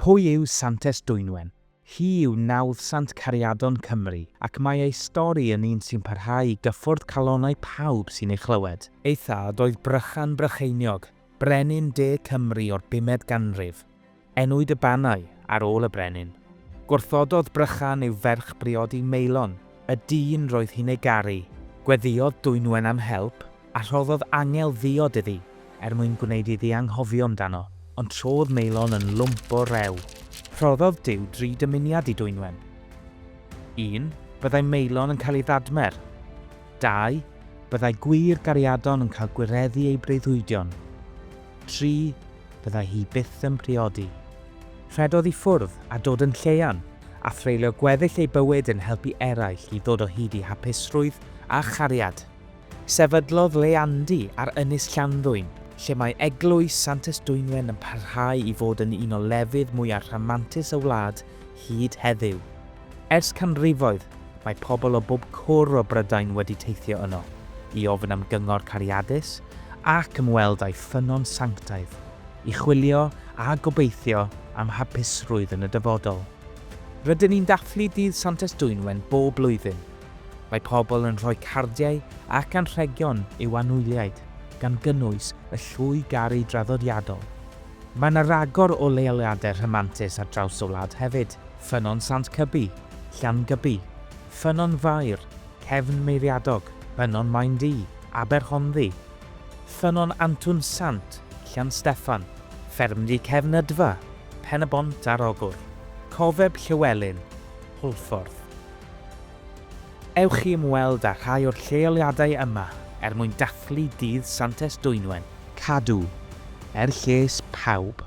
Pwy yw Santes Dwynwen? Hi yw nawddsant cariadon Cymru ac mae ei stori yn un sy'n parhau i gyffwrdd calonnau pawb sy'n ei chlywed. Ei thad oedd Brychan Brycheiniog, brenin de Cymru o'r bumed ganrif. Enwyd y Bannau ar ôl y brenin. Gwrthododd Brychan i'w ferch briodi Maelon, y dyn roedd hi'n ei garu. Gweddïodd Dwynwen am help, a rhoddodd angel ddiod iddi er mwyn gwneud iddi anghofio amdano, ond trodd Maelon yn lwmp o rew. Rhoddodd Duw dri dymuniad i Dwynwen. Un, byddai Maelon yn cael ei ddadmer. Dau, byddai gwir gariadon yn cael gwireddu eu breuddwydion. 3, byddai hi byth yn priodi. Rhedodd i ffwrdd a dod yn lleian, a threulio gweddill ei bywyd yn helpu eraill i ddod o hyd i hapusrwydd a chariad. Sefydlodd Leandy ar Ynys Llanddwyn, lle mae Eglwys Santes Dwynwen yn parhau i fod yn un o lefydd mwyaf rhamantus y wlad hyd heddiw. Ers canrifoedd, mae pobl o bob cwr o Brydain wedi teithio yno, i ofyn am gyngor cariadus ac ymweld â'i ffynnon sanctaidd, i chwilio a gobeithio am hapusrwydd yn y dyfodol. Rydyn ni'n dathlu Dydd Santes Dwynwen bob blwyddyn. Mae pobl yn rhoi cardiau ac anrhegion i'w anwyliaid, gan gynnwys y llwy garu draddodiadol. Mae 'na ragor o leoliadau rhamantus ar draws y wlad hefyd, Ffynnon Sant Cybi, Llangybi, Ffynnon Fair, Cefn Meiriadog, Ffynnon Maen Du, Aberhonddu, Ffynnon Antwn Sant, Llansteffan, Ffermdy Cefn Ydfa, Pen-y-bont ar Ogwr, Cofeb Llywelyn, Hwlffordd. Ewch i ymweld â rhai o'r lleoliadau yma er mwyn dathlu Dydd Santes Dwynwen. Cadw, er lles pawb.